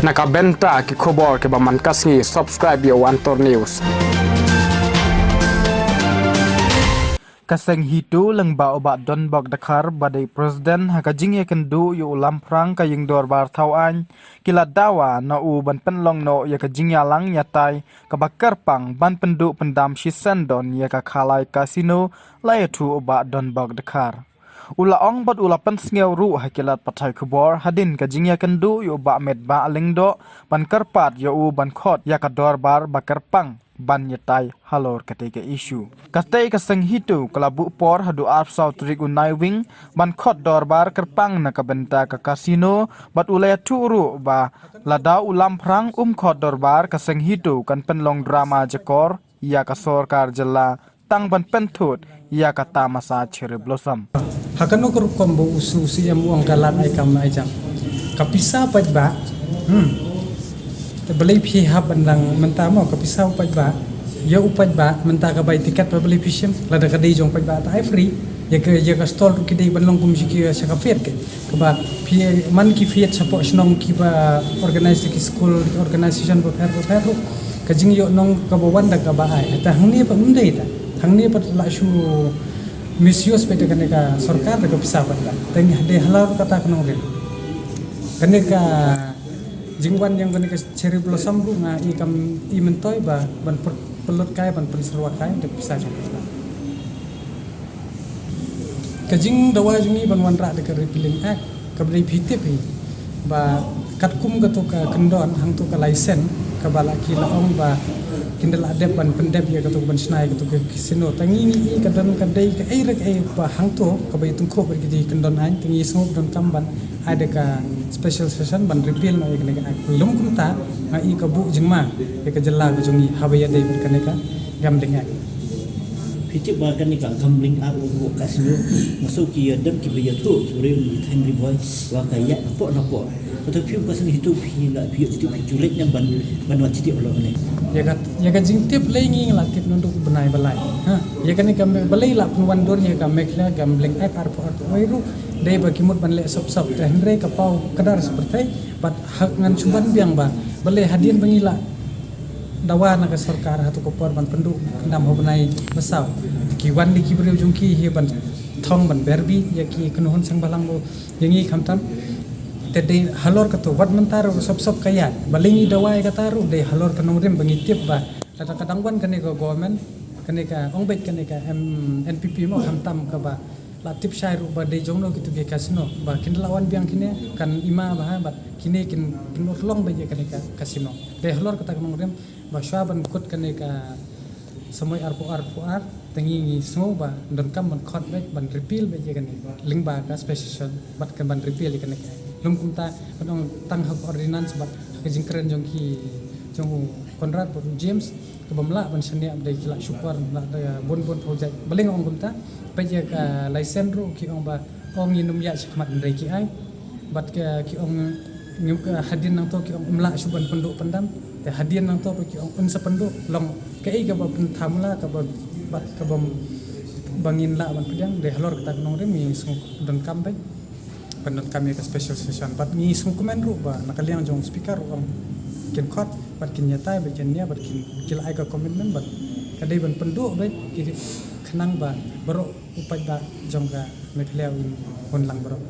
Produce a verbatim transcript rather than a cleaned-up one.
Na ka bynta ki khubor kiba man ka sngi, subscribe ïa u Antor News. Ka seng HITO lyngba u Bah Donbok Dkhar ba dei president ha ka jingïakynduh ïa u Lamphrang ka ïing dorbar thaw aiñ, ki la dawa na u ban pynlong noh ïa ka jingïalang ïatai kaba kyrpang ban pynduh pyndam shisien don ïa ka Khalai Casino, la ïathuh u Bah Donbok Dkhar. U la ong bad u la pynsngew ruh ha ki lad pathai khubor hadien ka jingïakynduh ïa u Bah Metbah Lyngdoh ban kyrpad ïa u ban khot ïa ka dorbar ba kyrpang ban ïatai halor katei ka issue. Katei ka seng HITO ka la buh por haduh arphew saw tarik u Naiwieng ban khot dorbar kyrpang na ka bynta ka casino, bad u la ïathuh ruh ba lada u Lamphrang um khot dorbar, ka seng HITO kan pynlong drama jakor ïa ka sorkar jylla tang ban pynthut ïa ka tamasa Cherry Blossom. Ha kano ka rukom ba u su CM u ong ka lad ai kam ai jam. Ka pisa paidbah. Hmm. Te balei phi hap ban dang mynta mo ka pisa u paidbah. Ïa u paidbah mynta ka bai tiket ba balei phi shim. Lada ka dei jong paidbah ta ai free. Ïa ka, ïa ka stall ruh ki dei ban long kum shi ki sha ka fair ke. Kaba phi man ki fair shapoh shnong kiba organize ki school, ki organization bapher bapher ruh. Ka jingïoh nong kaba wan da kaba ai. Ta hangne pat ym dei ta. Hangne pat la shu misuse pat da kane ka sorkar da ka pisa pat da. Teng dei halor kata ka nongrim. Kane ka jingwan ïa kane ka Cherry Blossom ruh nga i kam i myntoi ba ban pynlut kai, ban pynsyrwa kai da pisa jong ka. Ka jingdawa jong ngi ban wanrah da ka Repealing Act, kaba dei phi tip hi ba katkum kato ka kyndon hangto ka license kaba la ki la ong ba kin da la dep ban pyndep ïa kato ka ban shna ïa kato ka casino. Tang ngi ngi i ka don ka dei kaei re kaei ba hangto kaba ïa tyngkhuh bad ki dei kyndon aiñ, tang ngi sngewbha donkam ban ai da ka special session ban repeal noh ïa kane ka act. Lum kumta nga i ka buh jingma ïa ka jylla ka jong ngi haba ïadei bad kane ka Gambling Act. Phi tip ba kane ka Gambling Act, u casino, nga sngew ki ïa dem ki ba ïathuh ki briew ni Henry Boy wa ka ïa napoh napoh. Kato phi ka sngew HITO phi la phi ïa tip phi ju leit ne ban ban wa tip olo ne. Ïa ka ïa ka jingtip lei ngi la tip nunduk bnai balai. Ha, ïa kane ka me-, balei la pynwan dur ïa ka Meghalaya Gambling Act arphew arphew wei ruh dei ba ki mut ban leh sop sop te hynrei ka paw kdar sa pyrthei bad ha ngan shu ban biang ba balei hadien ba ngi la dawa na ka sorkar ha tu ka por ban pynduh kyndam ha u bnai ba saw. Ki wan di ki briew jong ki hi ban thong ban ber bih ïa ki kynhun seng bhalang ruh ïa ngi khamtam. Te dei halor kato wat mynta ruh sop sop ka ïaid. Balei ngi dawa ïa kata ruh dei halor ka nongrim ba ngi tip ba lada ka dang wan kane ka government, kane ka ong beit kane ka M-, NPP mo khamtam kaba la tip shai ruh ba dei jongno kitu ki casino ba kin da la wan biang kine kan ima ba ha bad kine kin pynurlong beit ïa kane ka casino. Dei halor kata ka nongrim ba shwa ban kut kane ka samoi arphew arphew ar, te ngi ngi sngew ba donkam ban khot beit ban repeal beit ïa kane lyngba ka special session bad kan ban repeal ïa kane ka. Lum kumta kan ong tang ha ka ordinance bad ha ka jingkren jong ki jong u Conrad bad u James kaba mlah ban shaniah ba dei ki la shu kwar mlah da bun bun project. Balei nga ong kumta? Beit ïa ka license ruh ki ong ba ong ïa num ïa shikmat hynrei ki ai. Bad ka ki ong ngim ka hadien nangto ki ong ym lah shu ban pynduh pyndam. Te hadien nangto ba ki ong un sa pynduh long kaei kaba pyntham la kaba bad kaba ba ngin lah ban pdiang dei halor kata ka nongrim ngi sngewdonkam beit. Ban donkam ïa ka special session bad ngi sngewkmen ruh ba na ka liang jong speaker ruh ong kin khot bad kin ïatai bad kin nia bad kin ki la ai ka commitment bad ka dei ban pynduh beit ki khnang ba baroh u paidbah jong ka Meghalaya un hun lang baroh.